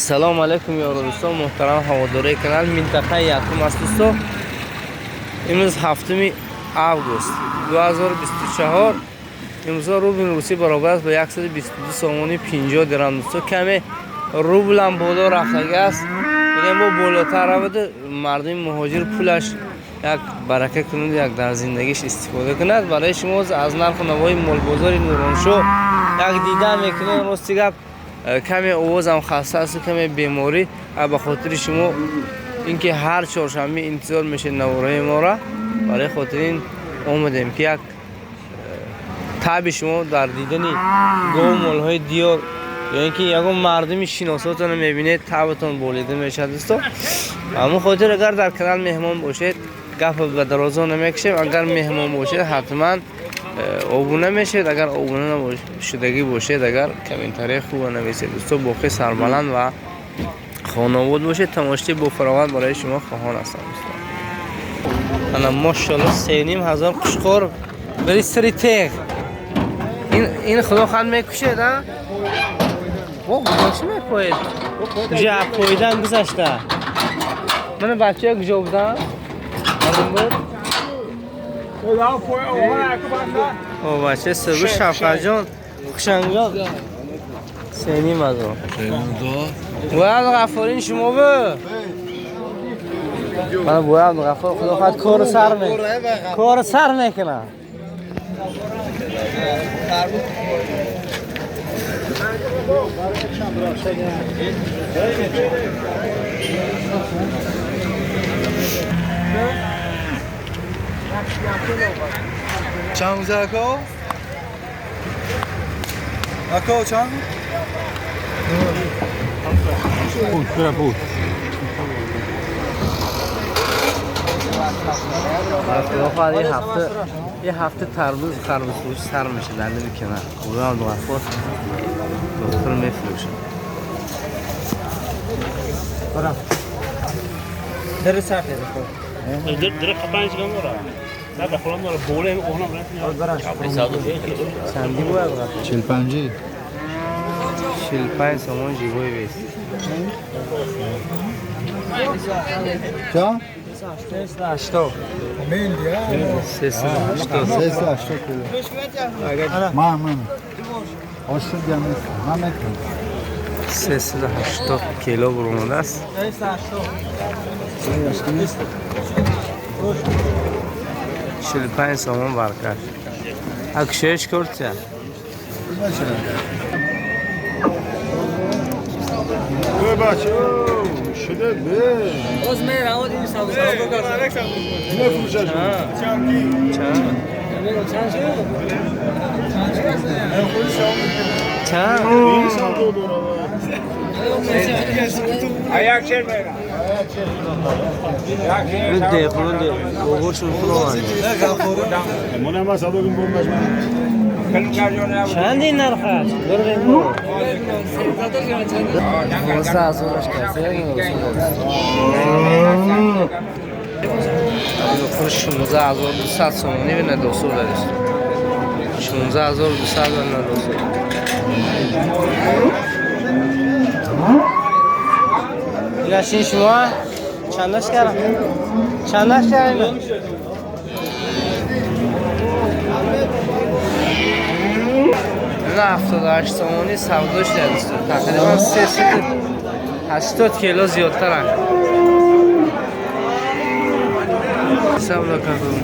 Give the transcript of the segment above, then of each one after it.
Салом алейкум, ёру дӯстон, муҳтарам ҳаводораи канал. Минтақаи якум аст, дӯсто. Имрӯз 7 август 2024. Имрӯза рубли русӣ баробар аст ба 122 сомони 50 дирам, дӯсто. Каме рублам боло рафтагӣ аст. Бинем, бо болотар раваду мардуми муҳоҷир пулаш як барака кунад, як дар зиндагиш истифода кунад. Барои шумо аз нарху навои молбозори Нуроншоҳ як дида мекунем. Рости гап, каме овозам хаста асту каме беморӣ. Ба хотири шумо, инки ҳар чоршанбе интизор мешед навораи моро, барои хотири ин омадем, ки як таби шумо дар дидани гову молҳои диёр ё ин ки ягон мардуми шиносотонро мебинед, табатон болида мешавад, дӯсто. Ҳамон хотир, агар дар канал меҳмон бошед, гап ба дарозо намекашем. Агар меҳмон бошед, ҳатман обуна мешавед. Агар обуна шудагӣ бошед, агар комментарияи хуба нависед, дӯсто. Боқӣ сарбаланд ва хонобод бошед. Тамошои бофаровон барои шумо хоҳон ҳастам, дӯсто. Ана, мошалло, 3500 қушқор бери сири теғ. Ин худо ханд мекушед, а? О, гузошти мепоед. Куҷа поидан гузашта? Мана, бачаҳо куҷо буданд? Мардум буд? О, бача сирбу Шавқатҷон, хушангҷон. 3500. Бояд Ғаффорин шумо бу. Мана, бояд Ғаффор, худо хоҳад, кору сар ме. Кору сар мекунад. Чанд рӯза, ако? Ако, чанд? Буд, бира буд. Худо хоҳад, ин ҳафта тарбуз, харбуз фурӯш сар мешад дар либи канал. Худо Абдуғаффор дохил мефурӯшад. Дери сафед. Дere 5 داره. نه به خودم داره بوله اونم. Чанди бояд, Ғаффор? 45. 45 сомон живой вес. Чанд? 380. 380. 380 кило. Ман. Ошуд ям нест. Ман метавонам. 380 кило буромадааст. 45 сомон баркаш. А кушоиш куртия? Бача, шуде бе. باز من رواد این سبز Мефурӯшаш. Чанд? چند شد؟ Чанд? Деҳқонон бобошон худованд. Чанд ин нархаш? 12 ҳазораш касе. 16 200 сомонӣ надосу дадист. 16 200 надосу. Инашин шумо чандаш кардам? Чандаш кардам? На, 78 сомонӣ савдо шуда, дӯсто. Тақрибан 380 кило зиёдтаранд. Савдо кардам.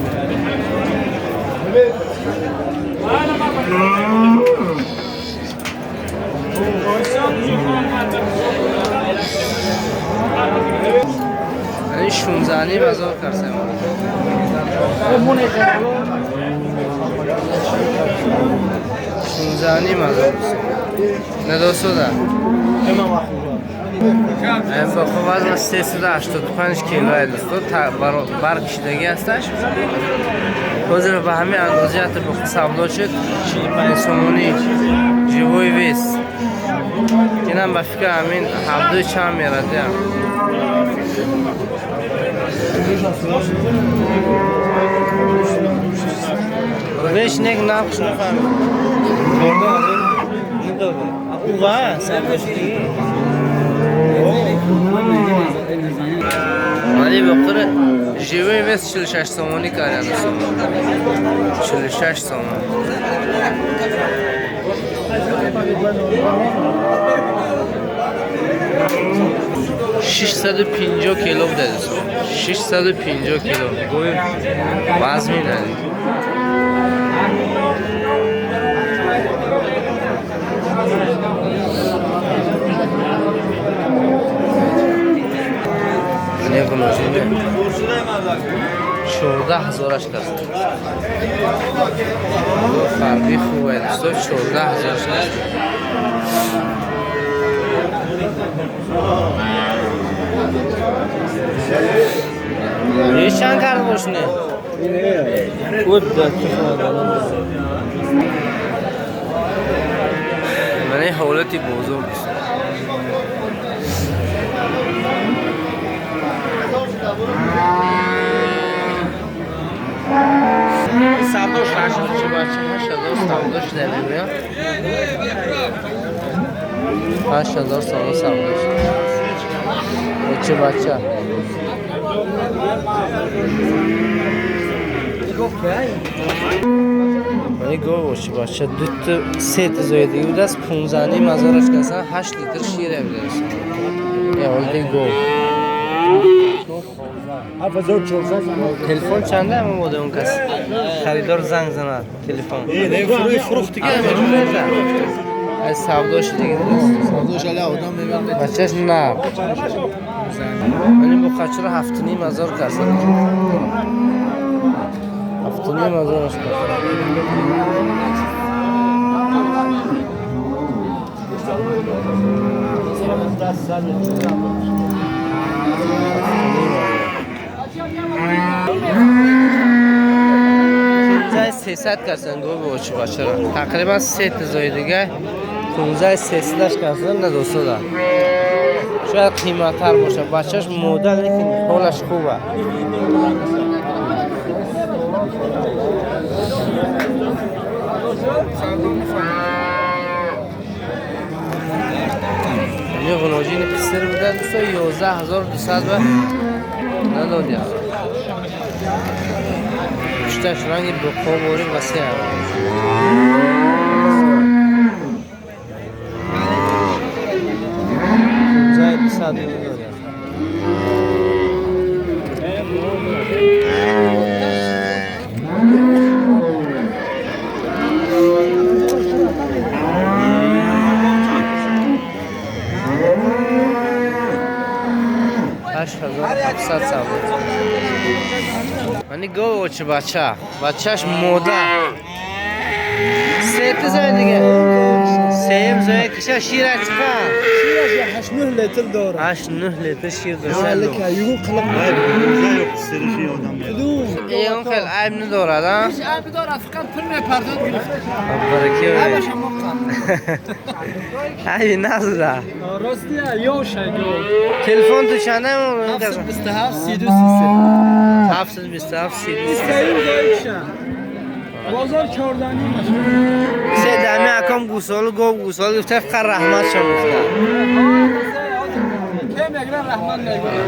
Ин 16 500 карсем. 16 500 надосуда. Бо вазн 385 кило, дӯсто, баркшидагӣ ҳасташ. Ҳозир ба ҳамин андоза ҳатто бо савдо шуд, 45 сомонӣ живой вес. Инам ба фикр ҳамин ҳабду чанд мерад. Беш нек нархш нафаҳмид. Уға савдо шудӣ? Вали бақара живой вес 46 сомонӣ карданд дӯстон. 46 сомон. 650 кило буда дӯстон. 650 кило. Гӯй вазми надид. Не гуноҳине. 14 ҳазораш каст. Фарқи хубе дӯстон, 14 ҳазораш каст. Чанд кард бошне? Ман ҳолати бозор дӯстон. Бача 8000 савдо шуда мегӯям. 8000 сомон савдо шуда. Бача бача. Мани гов боши бача ду се та зоидагӣ будааст, 15 ҳазораш касан, 8 литр шир будааст. Ҳолати гов. Телефон чанде ама боде он кас? Харидор занг занад телефон. Аз савдо шудагӣ будааст. Бачаш нар. Мани буқачаро 7,5 ҳазор касан. 7,5 ҳазораш касан. 300 касан гов боши бачаро. Тақрибан 3 та зоидага 15300 касан на дӯстода. Шояд қиматтар бошад. Бачаш мода, лекин ҳолаш хуб аст. Ин ғуноҷини писар буда дӯсто 11200 ба надодия. Пушташ ранги буқобори васеъ. 200 надодия. 8700 савдо. Мани гов очи бача. Бачаш мода. Се та зои дига. Сеюм зои киша шира чиқа? Шираш 8-9 литр дорад. 8-9 литр шир дошт. Ин хел айб надорад, а? Ҳеҷ айб надорад, фақат пул мепардод гирифт. Бараки. Ҳамаша моқа. Айби назда. Ростия, ёша гов. Телефон ту чанда? 727 32 33. 727 32 33. Сеюм зои киша. Бозор 14 маша. Се дами акам гусолу гов гусолу гуфта фақат раҳматшон гуфта. Ке мегирад раҳмат мегӯяд.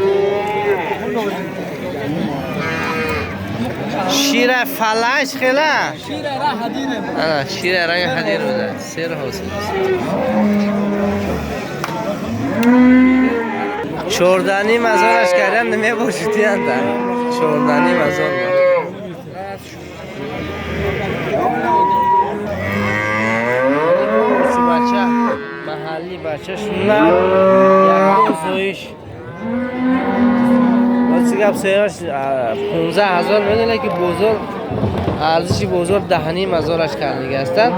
Шира фалаш хела? Шира ра ҳадир. Ана шира ранг ҳадир буда. Сер ҳосил. 14,5 ҳазораш кардам намебошид янда. 14,5 ҳазор. Бача маҳалли бачаш на якум зоиш. Рости гап сеяш 15 ҳазор медонад ки бозор арзиши бозор 10,5 ҳазораш кардига ҳастанд.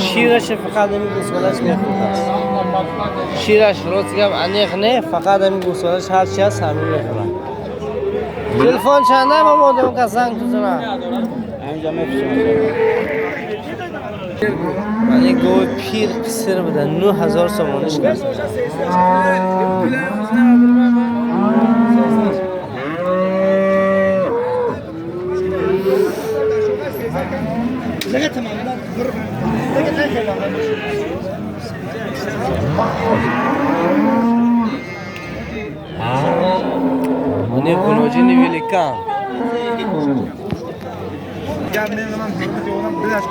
Шираш фақат ҳамин гӯсолаш мехӯрд. Шираш рости гап аниқ не, фақат ҳамин гӯсолаш ҳар чи ҳаст ҳамин мехӯрад. Телефон чанда ма модам ка занг тузана? Мани гови пир писир буда 9000 сомониш кард. Ғуноҷини великан.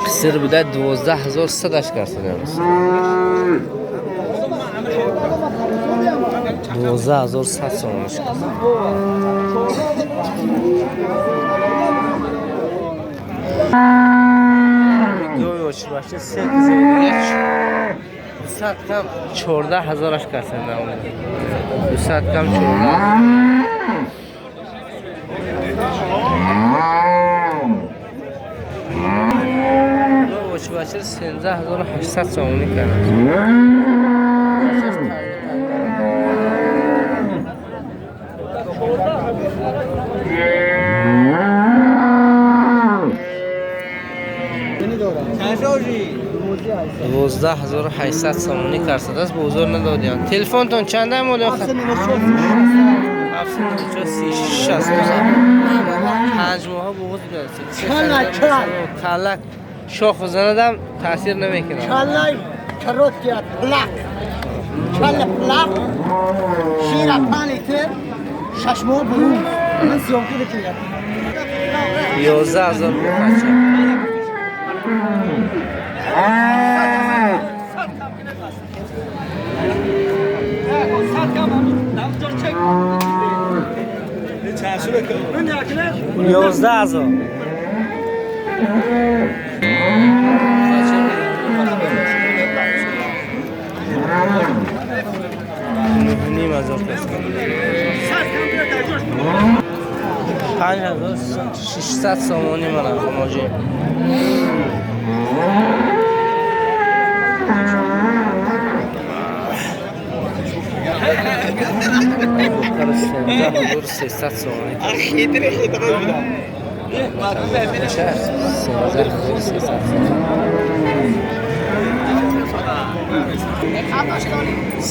Қисир буда 12100 карсадан. 12100 сомониш. Гови очибашта 3001 200 кам 14000 карсадан. 200 кам 14. Очибашта 13800 сомонӣ кардам. 12800 сомонӣ карсадааст, бозор надодиям. Телефонтон чанда моли охир? 794 36 5 моҳа буғуз мерасид. Калак шох занадам таъсир намекунад. Калай короткий плак. Кала плак. Шира 5 литр 6 моҳ бурун. Ман съёмка мекунам. 11000 бача. 11000. 9500 кас. 5600 сомонӣ мана ғуноҷин. 13300 сомонӣ. 13300 сомонӣ.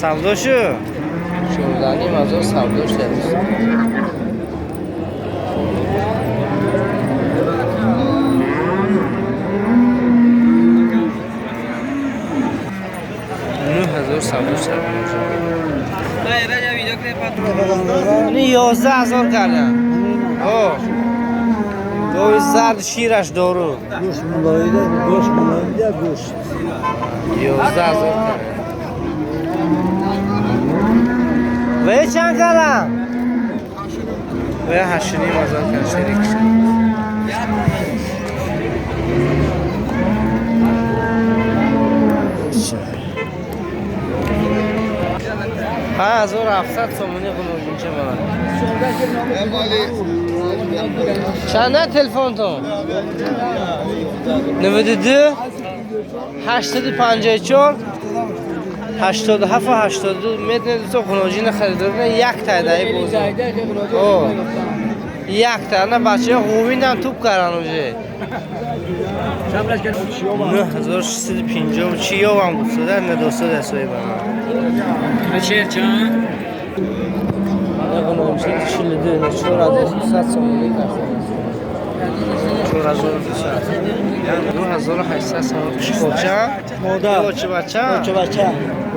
Савдо шу? 14,500 савдо шуд. 9000 савдо шуд. 11000 кардам. Гови зард шираш дору. Гӯшт мулоида, гӯшт мулоида, гӯшт. 11000 кардам. Ва чанд кардам? Ва 8,500 кардам шерик. 5700 сомонӣ ғуноҷинча мана. Чанда телефонтон? 92 854 87 82. Метавонед дӯстон ғуноҷина харидорӣ кунед, як тайдаи бозор. Як та на бачаҳо ғувиндан туп кардан уже. 9650 чӣ ёвам буд суда надосуда соҳибама. Чанд? Ғуноҷин 42 4200 сомонӣ кард. 4200. 2800 сомонӣ. Қошқоча? Модар. Очибача? Очибача.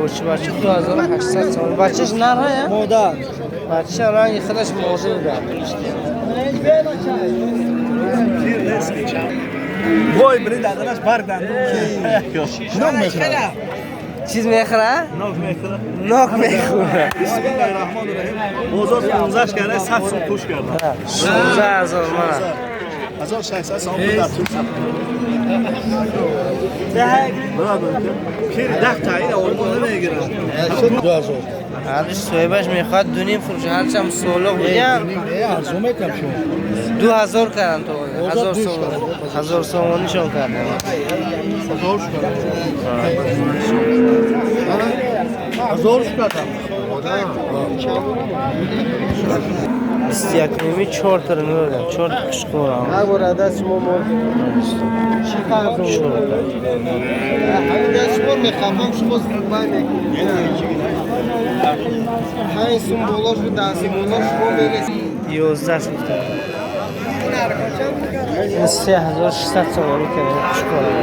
Очибача 2800 сомонӣ. Бачаш нарая? Модар. Бача ранги худаш мода буда. Вой, бри даданаш барданд. Нок мехӯрад. Чиз мехӯрад? Нок мехӯрад. Нок мехӯрад. Бисмиллоҳир Раҳмонир Раҳим. Бозор 15 карда 100 сом туш карда. 16000 мана. 1600 сом дар туш. Пир 10 та ин олмон намегирад. 2000. ҳар соҳибаш мехоҳад 2,5 фурӯша, ҳарчам солоқ бидиҳам. Арзон мекунам шумо. 2000 кардан то 1000 сомон. 1000 сомонишон кардам. 1000 кардам. 21,5 4 та надодам. 4 қишқорам. Ҳар бор даст шумо мо чӣ қарз ҳамин даст шумо мехафам, шумо бай мекунед. 5 сум боло шуд, 10 сум боло шумо мересед. 11 гуфтам. 3600 сомонӣ кардам қишқорам.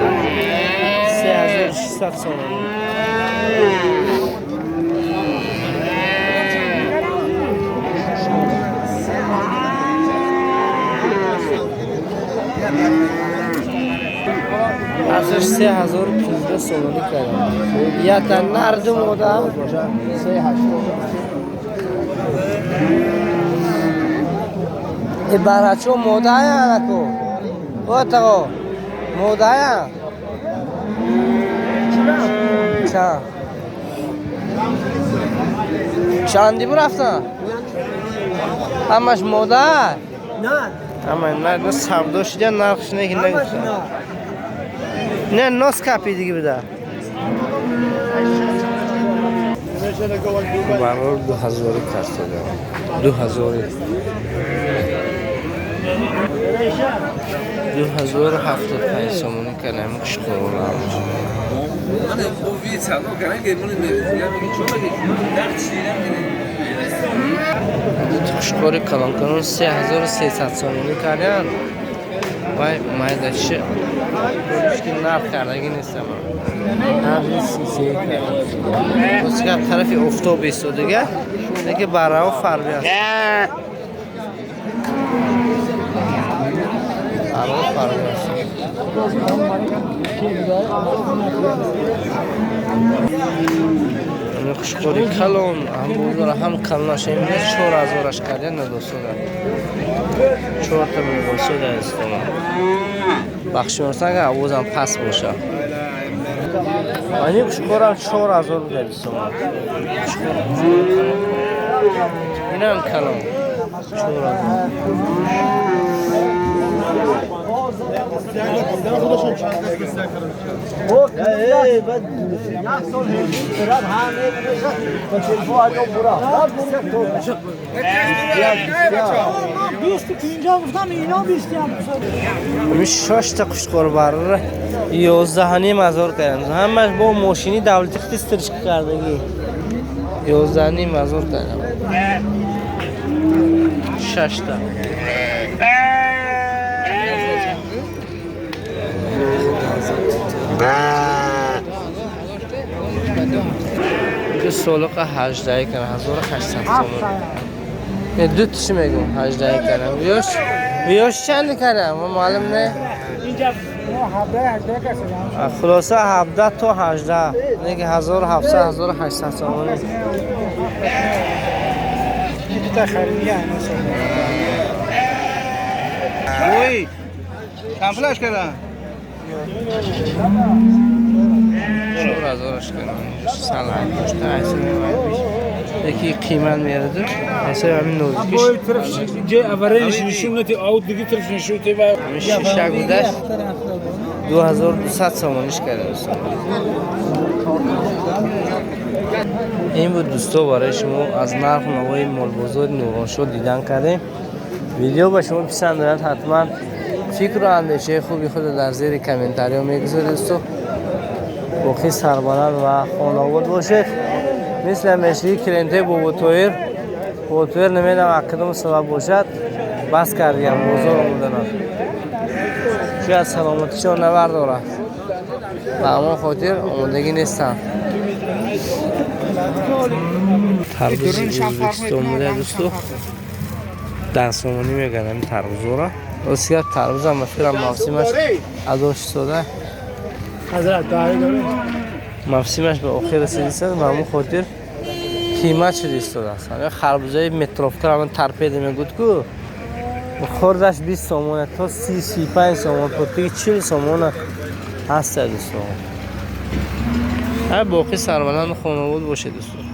3600 сомонӣ. Хулосаш 3050 сомонӣ кардам. Якта нар, ду мода. Барачо модая анако. О таго. Модая. Чанд? Чанди бурафтан? Ҳамаш мода? На. Ҳама на савдо шуда нархш не ки нагуфтам. Не нос капи диги буда. Барор 2000 кард 2000 2075 сомонӣ кардам қушқурам. Қушқори калонкалон 3300 сомонӣ кардам. Вай майдачи ки нарх кардагӣ нестам. Нархи кардам. Тарафи офтоб истодига, лекин баррао фарби аст. Баррао фарби аст. Қушқори калон ҳам бозора ҳам калонаш имрӯз 4000-аш кардем надосода. 4 та мебошад истома. Бахши агар овозам паст бошад. Ани қушқорам 4000 буда истома. Инам калон 4000. Шашта қушқор барра 11,5 ҳазор кардам. Ҳамаш бо мошини давлати хити стрижка кардагӣ. 11,5 ҳазор кардам. Шашта. Солоқа 18 кардам, 1800 сомон. Не ду тиши мегум 18 кардам. Виёш чанд кардам? Маълум не? Хулоса 17 то 18. Неки 1700 1800 сомон. Ой, камфляж кардам. 4000-аш кардам. Салам пушта айса. Яки қимат мераду. Айса ҳамин нозикиш. Шишак будаш 2200 сомониш кардам дӯстон. Ин буд дӯсто барои шумо аз нарх навои молбозори Нуроншоҳ дидан кардем. Видео ба шумо писанд дорад, ҳатман фикру андешаи хуби худро дар зери комментариҳо мегузоред дӯсто. Боқӣ сарбаланд ва хонобод бошед. Мисли ҳамешагӣ клиентҳои Боботоир, Боботоир намедонам аз кадом сабаб бошад, бас кардиям бозор омаданам. Шояд саломатишон навардорад. Ба ҳамон хотир омодагӣ нестам. Тарбузи Ӯзбекистон буда дӯсто. 10 сомонӣ мегӯянд ҳамин тарбузҳоро. Ростига тарбузам ба фикрам мавсимаш адо шуд. Мавсимаш ба охир расидааст, ба ҳамон хотир қимат шуда истодааст. Харбузаи метровка ҳамон торпеда мегӯд ку хурдаш 20 сомона то 30-35 сомон, то 40 сомона ҳаст дӯстон. Ҳар боқӣ сарбаланд хонавод бошед дӯстон.